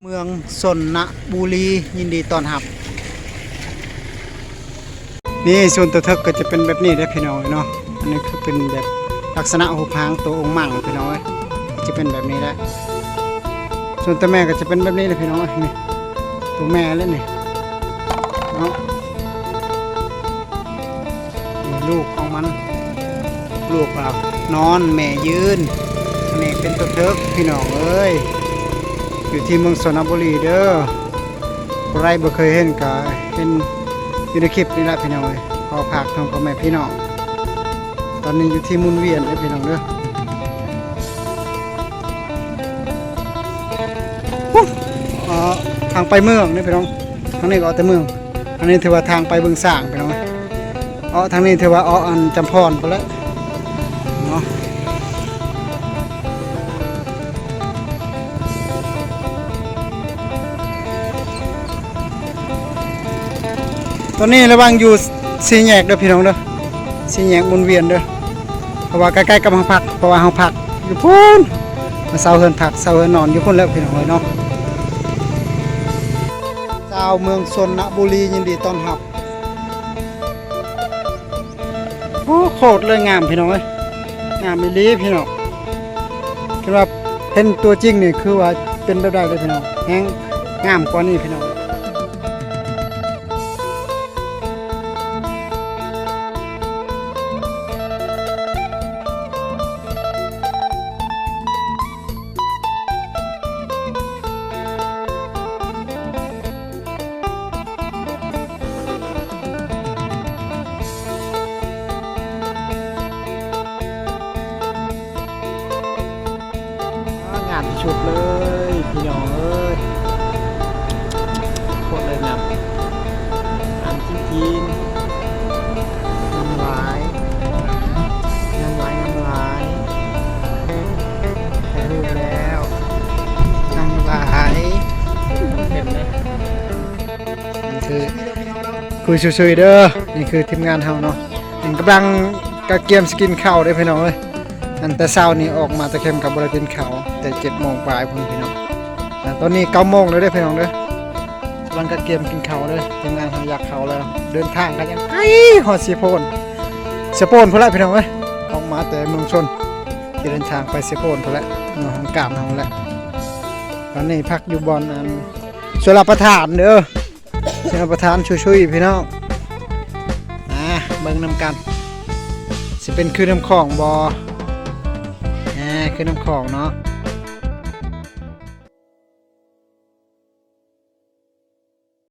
ເມືອງຊົນນະບູລີ ຍິນດີຕ້ອນຮັບ. ນີ້ສວນຕົວເຖິກກໍຈະເປັນແບບນີ້ເດ້ພີ່ນ້ອງເນາະ. ອັນນີ້ຄືເປັນແບບລັກສະນະຮູບຮ່າງຕົວອົງມັງພີ່ນ້ອງເອີຍ ຈະເປັນແບບນີ້ແຫຼະ. ສ່ວນຕົວແມ່ກໍຈະເປັນແບບນີ້ເດ້ພີ່ນ້ອງເອີຍ ນີ້ຕົວແມ່ເລີຍນີ້ເນາະ. ນີ້ລູກຂອງມັນ ລູກລາວນອນແມ່ຢືນ. ອັນນີ້ເປັນຕົວເຖິກພີ່ນ້ອງເອີຍ ຢູ່ທີ່ເມືອງຊົນນະບູລີເດີ. ຜູ້ໃດບໍ່ເຄີຍເຫັນກໍເຫັນຢູ່ໃນຄລິບນີ້ແຫຼະພີ່ນ້ອງເອີຍ. ຂໍຝາກເຖິງພໍ່ແມ່ພີ່ນ້ອງ ຕອນນີ້ຢູ່ທີ່ໝູນວຽນເດີພີ່ນ້ອງເດີ. ເອີ ທາງໄປເມືອງນີ້ພີ່ນ້ອງ ທາງນີ້ກໍອອກແຕ່ເມືອງ. ອັນນີ້ຖືວ່າທາງໄປບຶງຊ້າງພີ່ນ້ອງ. ເອາະທາງນີ້ຖືວ່າເອາະອັນຈຳພອນພຸ້ນແຫຼະເນາະ. ຕອນນີ້ລະຫວ່າງຢູ່ສີ່ແຍກເດີພີ່ນ້ອງເດີ ສີ່ແຍກໝູນວຽນເດີ. ເພາະວ່າໃກ້ໆກັບຫ້ອງພັກ ເພາະວ່າຫ້ອງພັກຢູ່ພຸ້ນ ມາເຊົ່າເຮືອນພັກເຊົ່າເຮືອນນອນຢູ່ພຸ້ນແລ້ວພີ່ນ້ອງເອີຍເນາະ. ຊາວເມືອງຊົນນະບູລີ ຍິນດີຕ້ອນຮັບ. ໂອ້ ໂຄດເລີຍງາມພີ່ນ້ອງເອີຍ ງາມອີ່ຫຼີພີ່ນ້ອງ. ຄືວ່າເຫັນຕົວຈິງນີ້ຄືວ່າເປັນແບບໃດເລີຍພີ່ນ້ອງ ແຮງງາມກວ່ານີ້ພີ່ນ້ອງ. ງາມທີ່ສຸດເລີຍພີ່ນ້ອງເອີຍ ໂຄດເລີຍງາມ ງາມຈິງໆ. ງາມຫຼາຍ ງາມຫຼາຍ ງາມຫຼາຍ ຖ່າຍຮູບແລ້ວ ງາມຫຼາຍ. ນີ້ຄືຄຸຍຊຸຍໆເດີ ນີ້ຄືທີມງານເຮົາເນາະ ເຫັນກຳລັງກະກຽມຊິກິນເຂົ້າເດ້ພີ່ນ້ອງເອີຍ. ອັນແຕ່ເຊົ້ານີ້ອອກມາແຕ່ແຄມກໍບໍ່ໄດ້ກິນເຂົ້າ ແຕ່ເຈັດໂມງປາຍພຸ້ນພີ່ນ້ອງ. ອາ ຕອນນີ້ເກົ້າໂມງແລ້ວເດ້ພີ່ນ້ອງເດີ ກຳລັງກະກຽມກິນເຂົ້າເດີ. ທີມງານເຮົາຢາກເຂົ້າແລ້ວ ເດີນທາງກໍຍັງໄກຮອດເຊໂປນ ເຊໂປນພຸ້ນແຫຼະພີ່ນ້ອງເອີຍ. ອອກມາແຕ່ເມືອງຊົນ ຈະເດີນທາງໄປເຊໂປນພຸ້ນແຫຼະ ເມືອງຫ້ອງການເຮົາແຫຼະ. ຕອນນີ້ພັກຢູ່ບ່ອນອັນ ຊົລປະທານເດີ ຊົລປະທານຊຸຍໆ ພີ່ນ້ອງ. ອາ ເບິ່ງນຳກັນ ຊິເປັນຄືນ້ຳຂອງບໍ່? ອາ ຄືນ້ຳຂອງເນາະ.